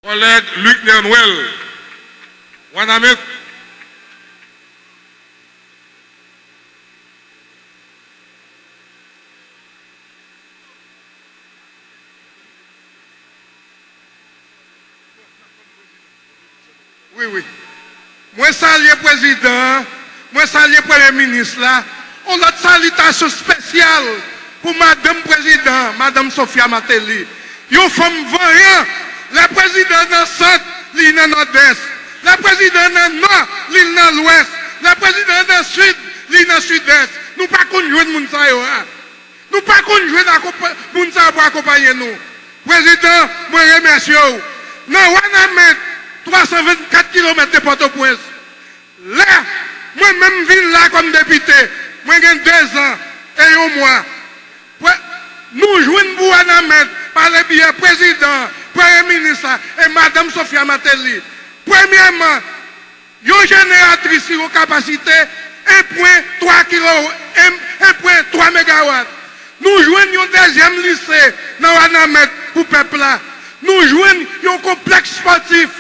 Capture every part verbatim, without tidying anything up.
Kòlèg Luckner Noël, Wanament. Wi, wi. Mwen salye prezidan an, mwen salye premye minis la. Yon lòt salitasyon espesyal pou madanm prezidan an, madanm Sophia Martelly. Yon fanm vanyan. Lè prezidan nan sant, li nan nòdès. Lè prezidan nan nò, li nan lwès. Lè prezidan nan sid, li nan sidès. Nou pa konn jwenn moun sa yo a. Nou pa konn jwenn akonpa-, moun sa yo pou akonpaye nou. Prezidan, mwen remèsye w. Nan Wanament, twa san vennkat kilomèt de Pòtoprens, lè mwen menm vin la kòm depite, mwen gen dezan e yon mwa. Pre-, nou jwenn pou Wanament pa le biyè prezidan, premye minis la e madanm Sophia Martelly. Premyèman, yon jeneratris ki gen kapasite en pwen twa kilowo, en, en pwen twa megawat. Nou jwenn yon dezyèm lise nan Wanament pou pèp la. Nou jwenn yon konplèks espòtif,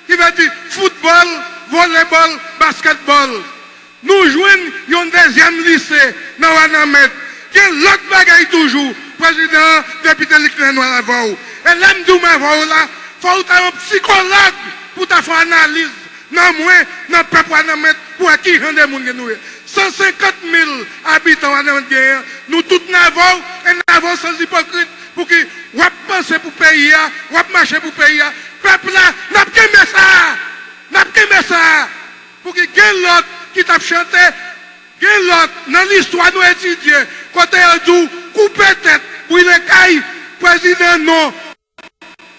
ki vle di foutbòl, volebòl, baskètbòl. Nou jwenn yon dezyèm lise nan Wanament. Gen lòt bagay toujou, prezidan, depite Luckner Noël avè w. E lè m di w m avè w la, fò w ta yon sikològ pou w ta fè analiz nan mwen, nan pèp Wanament, pou wè ki jan de moun ke nou ye. San senkant mil abitan Wanament genyen, nou tout n avè w, e n avè w san ipokrit, pou ki w ap panse pou peyi a, w ap mache pou peyi a. Pèp la, n ap kenbe sa a! N ap kenbe sa a! Pou ki gen lòt ki t ap chante, gen lòt nan listwa nou etidye, kote yo di w koupe tèt, brile kay, prezidan non.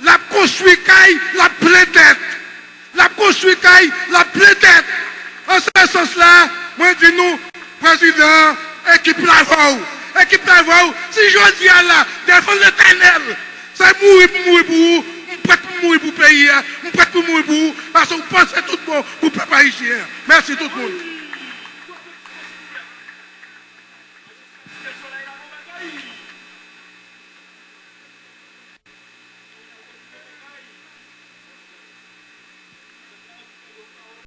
L ap konstwi kay, l ap plen tèt. L ap konstwi kay, l ap plen tèt. An se sans la, mwen di nou, prezidan, ekip la avè w. Ekip la avè w. Si jodi a la, devan Letènèl, se mouri pou mouri pou ou, m prèt pou mouri pou peyi a, m prèt pou mouri pou ou, paske w panse tout bon pou pèp ayisyen an. Mèsi tout moun.